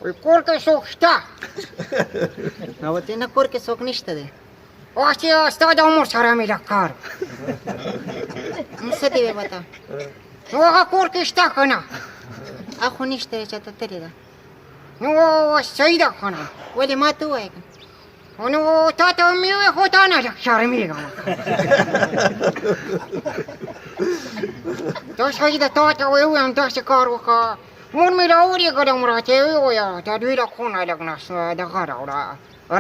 وای کور کې څوک شته؟ نو ته نه، کور کې څوک نشته دی. اوس چې ستا د عمر سره مې لږ کار. نو څه دې وی وته؟ نو هغه کور کې شته که نه؟ اخو نشته، چاته تللی ده. نو صحیح ده که نه؟ ولې ما ته ووایه که نو تا ته مې وویل، خو تا نه لږ شرمېږم. دا صحیح ده، تا ته ووایم داسې کار وکړه. مور مې راولېږلم، راته یې وویل دا دوی له کونه لږ نس دغه راوړه،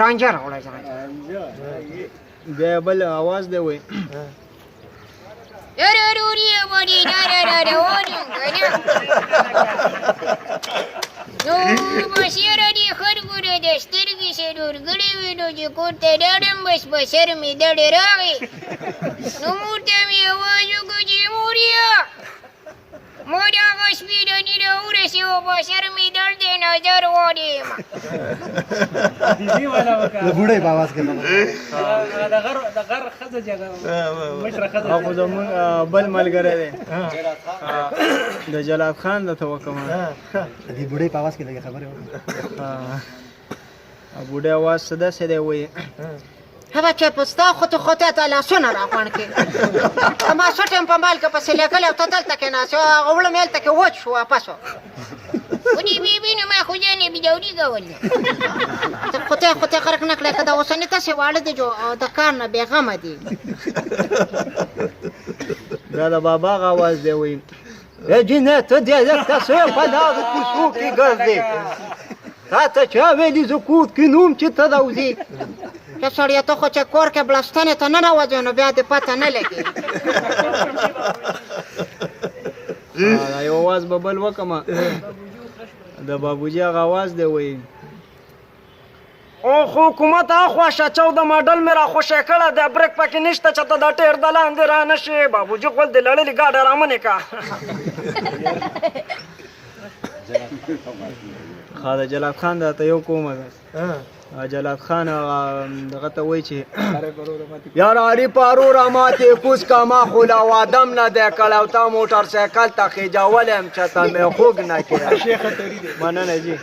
رانجه راوړه ځان ته. بیا بل اواز دی وای. نو بس یاره دې خلکو له د سترګې څلورګړې وې، نو چې کور ته لاړم بس په سر مې دړې راغې. نو مور ته مې اواز وکړو چې موریا، ما د هغه سپي د نیله ورسېو، په سر مې دړ دی، نظر غواړم. د بوډۍ په اواز کې. د غر د غر ښځه چې هغه مشره ښځه. هغه زمونږ بل ملګری دی د جلال خان د ته وکم. د دې بوډۍ په اواز کې لږه خبرې وکړه. بوډۍ اواز څه داسې دی وایي. هغه چې په ستا خو ته خو ته لاسونه راغونډ کړې، ما سوټ هم په مال کې پسې لګلی او ته دلته کې ناست یې، هغه وړه مې هلته کې وچ شو واپس. ودې بیبي، نو ما خو ځان بیدوري کول. ته خدای خدای غرق نه کړې که دا اوسني تاسې واړه دي جو د کار نه بېغمه دي. دا د بابا هغه اواز دی وایي. ای جینۍ، ته دې لږ څه په لارو کوڅو کې ګرځې، تا ته چا ویلي زه کور کې نوم چې ته راوځې؟ چې سړیه، ته خو چې کور کې بړستنې ته ننوځې نو بیا دې پته نه لګي. دا یو اواز به بل وکمه، د بابوجي هغه اواز دی وایي. او خو حکومت اخوا شه، 14 ماډل مې را خوشی کړی دی، برېک پکې نشته چې ته د ټیر د لاندې را نه شې. بابوجي غول دې لړلي ګاډی رامنې که. ښه، د جلال خان درته یو کومه ده. جلال خان هغه دغه ته وایي چې یار عارف وروره، ماته کوز کا، ما خو لا وادم نه دی کړی او تا موټر سایکل ته خېجولی یم چې ته مې خوږ نه کړې. مننه جی.